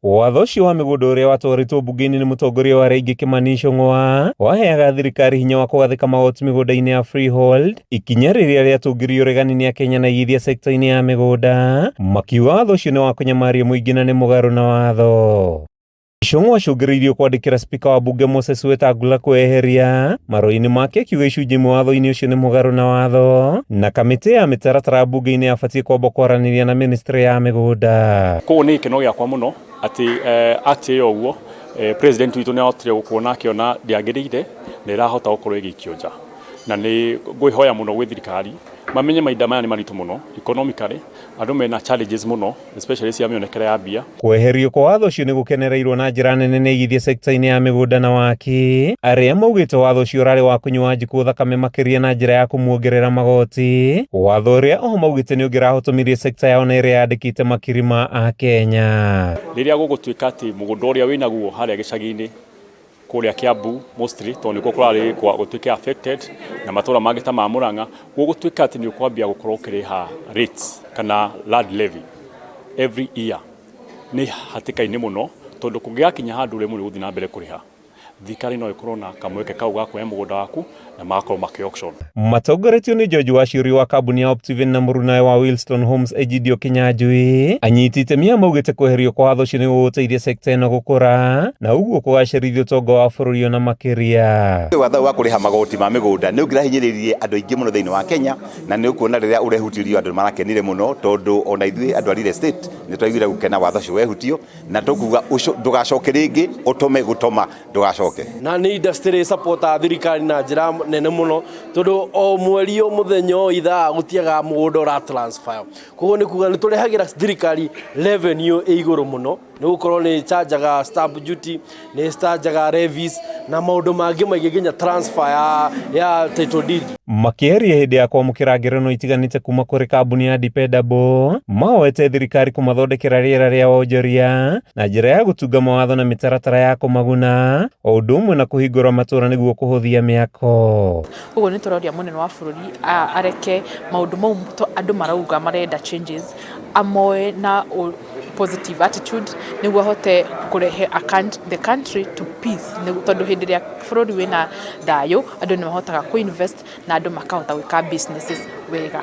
Watho ũcio wa mĩgũnda ũrĩa watwarĩtwo mbunge-inĩ nĩ mũtongoria wa arĩa aingĩ Kimani Ichung'wa waheaga thirikari hinya wa kũgathĩka magoti mĩgũnda-inĩ ya freehold, ikinya rĩrĩa rĩatũngirie ũregani nĩ Akenya na igithia sekta-inĩ ya mĩgũnda, makiuga watho ũcio nĩ wa kũnyamaria mũingĩ na nĩ mũgarũ na watho. Ichung'wa acũngĩrĩirio kwandĩkĩra spika wa bunge Moses Wetangula kweheria marũa-inĩ make akiuga icunjĩ imwe watho-inĩ ũcio nĩ mũgarũ na watho na kamĩtĩ ya mĩtaratara bunge-inĩ yabatiĩ kwamba kwaranĩria na ministry ya mĩgũnda. Koguo nĩ gĩkeno gĩakwa mũno atĩ act ĩyo ũguo president witũ nĩ ahotire gũkuona akĩona ndĩagĩrĩire na ĩrahota gũkorwo ĩgĩikio nja. Na nĩ ngwĩhoya mũno gwĩ thirikari mamenye mahinda maya nĩ maritũ mũno economically, andũ mena challenges mũno especially cia mĩonekere ya mbia. Kweherio kwa watho ũcio nĩ gũkenereirwo na njĩra nene nĩ aigithia sekta-inĩ ya mĩgũnda na waki, arĩa maugĩte watho ũcio ũrarĩ wa kũnyua Wanjikũ thakame makĩria na njĩra ya kũmuongerera magoti, watho ũrĩa oho maugĩte nĩ ũngĩrahotomirie sekta yao na ĩrĩa yandĩkĩte makiri ma Akenya. Rĩrĩa gũgũtuĩka atĩ mũgũnda ũrĩa wĩnaguo harĩa gĩcagi-inĩ kũrĩa Kiambu mostly tondũ nĩkuo kũrarĩ gũtuĩke affected na matũra mangĩ ta ma Murang'a, gũgũtuĩka atĩ nĩ ũkwambia gũkorwo ũkĩrĩha rates kana land levy every year nĩ hatĩka-inĩ mũno tondũ kũngĩgakinya handũ ũremwo nĩ gũthiĩ na mbere kũrĩha, thirikari no ĩkorwo na kamweke kau ga kuoya mũgũnda waku na magakorwo makĩ auction. Matongoretio nĩ George Wachiuri wa kambuni ya Optiven na mũrunawe wa Wilston Homes Egidio Kinyanjui, anyiti itemi aya maugĩte kweherio kwa watho ũcio nĩ gũgũteithia sekta ĩno gũkũra na ũguo kũgacĩrithia ũtonga wa bũrũri ona makĩria. Watho wa kũrĩha magoti ma mĩgũnda nĩ ũngĩrahinyĩrĩirie andũ aingĩ mũno thĩinĩ wa Kenya, na nĩ ũkuona rĩrĩa ũrehutirio andũ nĩ marakenire mũno tondũ ona ithuĩ andũ a real estate nĩ twaiguire gũkena watho ũcio wehutio, na tũkuga ndũgacoke rĩngĩ ũtome gũtoma ndũgacoke. Na nĩ industry ĩsupportaga thirikari na njĩra nene mũno tondũ o mweri o mũthenya o ithaa gũtiagaga mũgũnda ũra transfer. Koguo nĩ kuga nĩ tũrehagĩra thirikari revenue ĩ igũrũ mũno nĩ gũkorwo nĩ ĩchanjaga stamp duty, nĩ ĩchanjaga levies na maũndũ mangĩ maingĩ nginya transfer ya title deed. Makĩaria hĩndĩ ya kwamũkĩra ngerenwa itiganĩte kuma kũrĩ kambuni ya Dependable, mahoete thirikari kũmathondekera rĩera rĩa wonjoria na njĩra ya gũtunga mawatho na mĩtaratara ya kũmaguna, o ũndũ ũmwe na kũhingũra matũũra nĩguo kũhũthia mĩako. Koguo nĩ tũroria mũnene wa bũrũri areke maũndũ mau andũ marauga marenda changes amoe na positive attitude nĩguo ahote kũrehe the country to peace, tondũ hĩndĩ ĩrĩa bũrũri wĩna thayũ andũ nĩ mahotaga kũ invest na andũ makahota gwĩka businesses wega.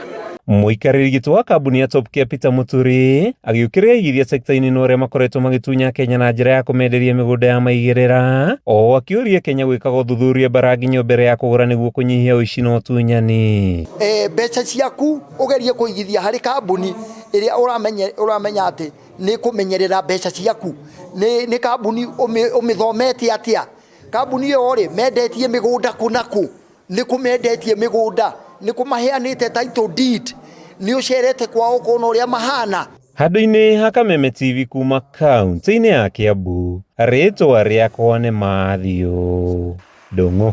Mũikarĩri gĩtĩ wa kambuni ya Top Care Peter Mũturi agĩũkĩrĩra aigithia sekta-inĩ ĩno arĩa makoretwo magĩtunya Kenya na njĩra ya kũmenderia mĩgũnda ya maigĩrĩra, o akĩũria Kenya gwĩkaga ũthuthuria mbaranginyo mbere ya kũgũra nĩguo kũnyihia ũici na ũtunyani. Mbeca ciaku ũgerie kũigithia harĩ kambuni ĩrĩa ũramenya atĩ nĩ ĩkũmenyerera mbeca ciaku. Nĩ kambuni ũmĩthomete atĩa? Kambuni ĩyo rĩ, mendetie mĩgũnda kũ na kũ? Nĩ kũ mendetie mĩgũnda? Nĩ kũ maheanĩte title deed? Nĩ ũcerete kwao ũkona ũrĩa mahana? Handũ-inĩ ha Kameme TV kuma kaunti-inĩ ya Kiambu, rĩtwa rĩakwa nĩ Matthew Ndung'u.